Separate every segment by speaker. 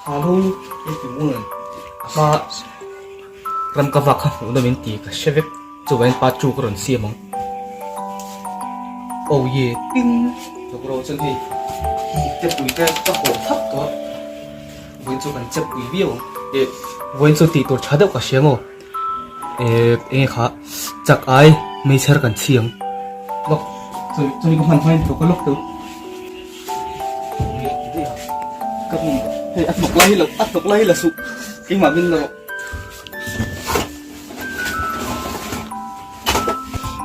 Speaker 1: Halo hei ti maw a hma ram ka vak kha hmuh nawm in ti ka hre vek chuvangin part two ka rawn siam ang oh yeah ting lawk ro chuan hei te pui te ka haw thap tawh a vawiin chu kan chep pui viau ang eh vawiin chu tih tur tha deuh ka hria maw eh eng nge kha chak ai meichher kan chhi ang lawk chumi ka hman hmain ka lawk teuh. Hei a hnawk lai hi lo a hnawk lai hi la suh keimah min la rawh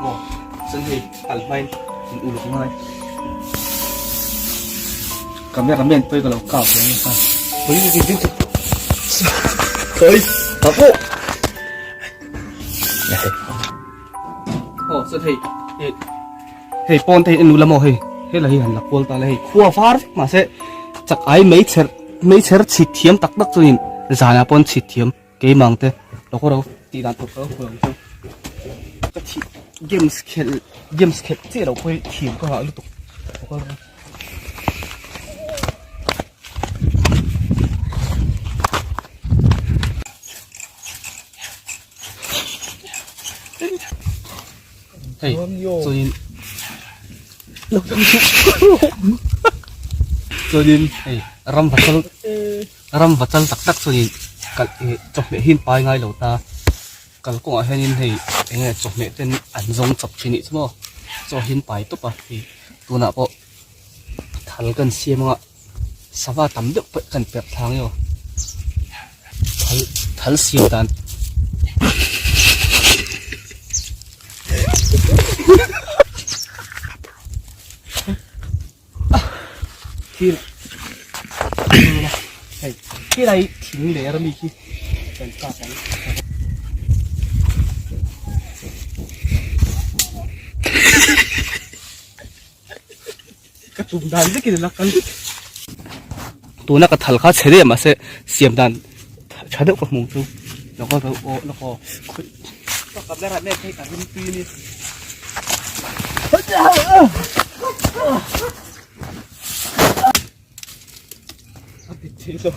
Speaker 1: aw chuan hei kal hmain in uluk ngai camera man pawh hi ka lo kau ve ang kha oi ta pawh aw chuan hei Hei pawn te hi en ula maw hei helai hi han la kual ta la hei khua var vek mahse chak ai mei chher mei chher chhit thiam tak tak chuanin zanah pawn chhit thiam keimah te lo khaw ro tih dan tur ka lo hmu ang chu ka thih games khelh games khelh chiah lo pawh hi thiam ka ngah lutuk lo khaw ro. Hei chuanin chuanin hei ram vachal ram vachal tak tak chuanin kal ih chawhmeh hi an pai ngai lo ta kal kawngah hianin hei eng nge chawhmeh ten an zawng chawp thin nih chu maw chaw hi an pai tawp a hei tunah pawh thal kan siam anga sava tam deuh pawh kan perh thla ang emaw thal thal siam dan thil hei khilai thing ler ami khi kan kap ang. Ka tum dan vekin a la kal. Tuna ka thal kha chhe deuh mahse siam dan tha deuh ka hmu chu lawk a aw lawk aw khawih ka camera man phei ka ring tui a ni. A ti thei lo.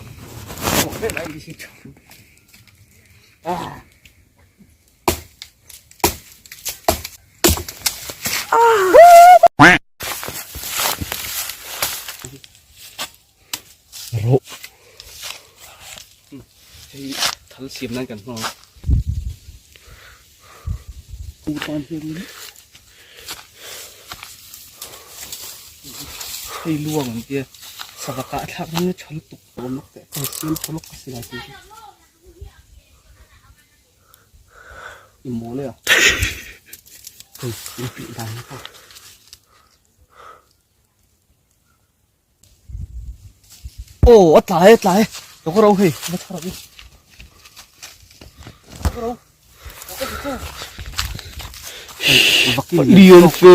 Speaker 1: Ah. Rawh hei thal siam nan kan hmang a tan hianin hei luang an tia sava kah thlak nan a tha lutuk a awm lawk teh ka siam tha lawk ka silai tur chu. I mawl e a. Hei, in tih dan hi pawh. Aw, a tlai a tlai. Ka kawr ro hei, va chhar ang. Ka kawr ro.
Speaker 2: Lian fe.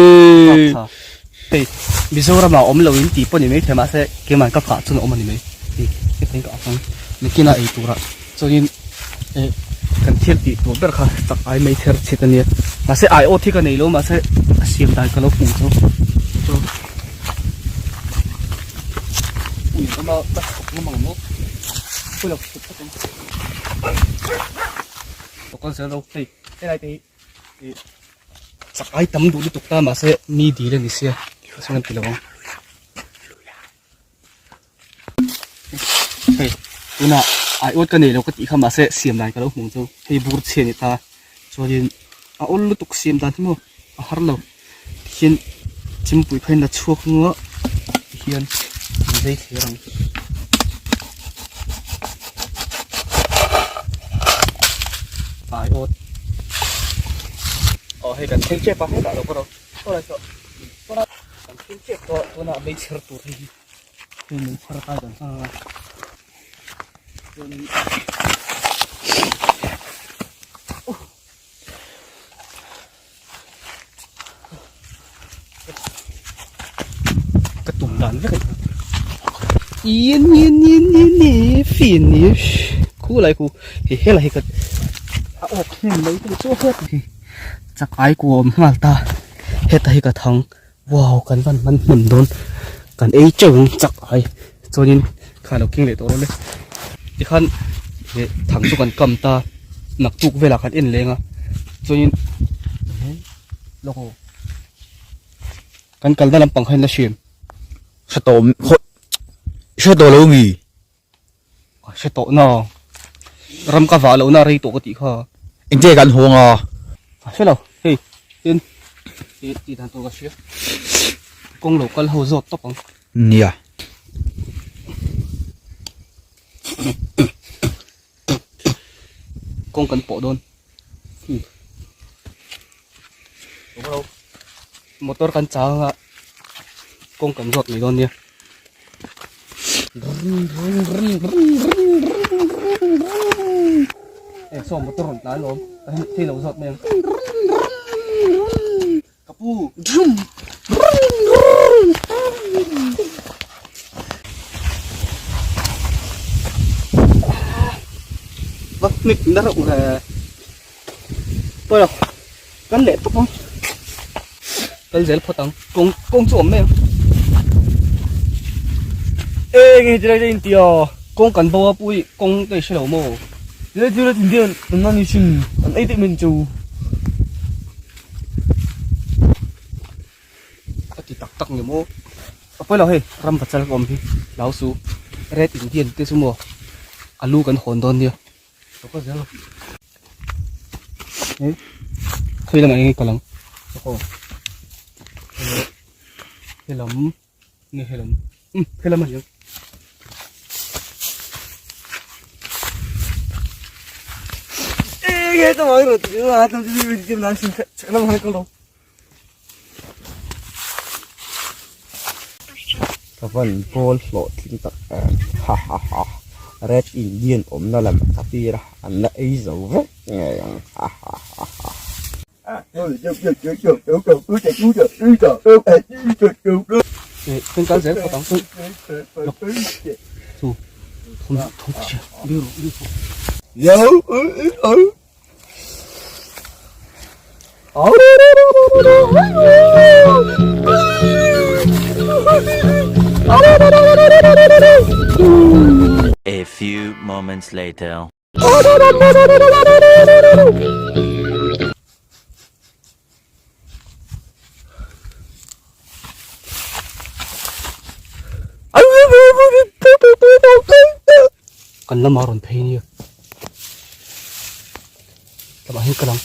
Speaker 1: Hei, Mizoram ah awm lo in tih pawh ni mai thei mahse keimah ka kah chuan a awm a ni mai. Hei, hetiang ka ak ang. Nikin a ei turah chuanin eh kan thil tih tur ber kha chak ai mai ther chhit a nia. Mahse ai awt hi ka nei lo mahse a siam dan ka lo hmuh chu. Chu ui lama ka chhawk lam ang maw. Pawh lo chhuk phawt ang. Lo kal zel ro hei helai te hi ih chak ai tam duh lutuk ta mahse mi dil a ni sia chuan an ti lo ang. Hei tunah ai awt ka nei lo ka tih kha mahse siam dan ka lo hmuh chu hei bur chhia a ni ta chuanin a awl lutuk siam dan hi maw a har lo tihian chimpui kha in la chhuak hnua tihian an zai thler ang. Ai awt aw hei kan thleng tep a hetah lo ka ro saw lai saw kan thleng tep tawh tunah meichher tur hei hi. Hei mei chhar kai dan sang a chuanin ka tum dan vek a ni in in in in ni finish khu lai khu hei helai hi ka a awk hnem mai te chu a hek chak ai ku a awm nghal ta heta hi ka thang. Wow kan van hman hnem dawn kan ei teuh ang chak ai chuanin kha lo keng leh tawh rawh le. Tikhan he thang chu kan kam ta naktuk velah kan en leng a chuanin lawk aw kan kalna lampang kha in la hriam.
Speaker 2: Hre tawh hre tawh lo mi?
Speaker 1: Ka hre tawh na ram ka vah lohna rei tawh ka tih kha.
Speaker 2: Engte kan hawng a?
Speaker 1: Ka hre lo hei tin tih dan tur ka hria kawng lo kal ho zawt tawp ang.
Speaker 2: Nia.
Speaker 1: Kawng kan pawh dawn. Motor kan chang a kawng kan zawt mai dawn nia. Eh saw motor rawn tlan alawm thei lo zawt mai ang. Ka pu. Va hnik na reuh ve. Pawi lo. Kal leh tawp ang. Kal zel phawt ang. Kawng kawng chu awm mai ang.
Speaker 3: Eng nge tilai te in ti a?
Speaker 1: Kawng kan bo a pui kawng te i hre lo maw?
Speaker 3: Tilai tilai tin dian an mahni hrim an ei teh men chu.
Speaker 1: A ti tak tak ni maw? A pawi lo hei ram pachal ka awm hi hlau su red indian te chu maw alu kan hawn dawn nia lo kal zel lo hei khawi lamah enge kal ang aw helam nge helam um helam a ni ang.
Speaker 4: Ka van bawl hlawhtling tak em ha ha ha red indian awmna lam ka tir a an la ei zo vek ngei ang ha ha ha ha.
Speaker 1: Kan kal zel phawt ang chu thawm thawm chhia biru biru.
Speaker 5: A few moments later.
Speaker 1: Kan lama rawn phei nia. Lamah hian kal ang.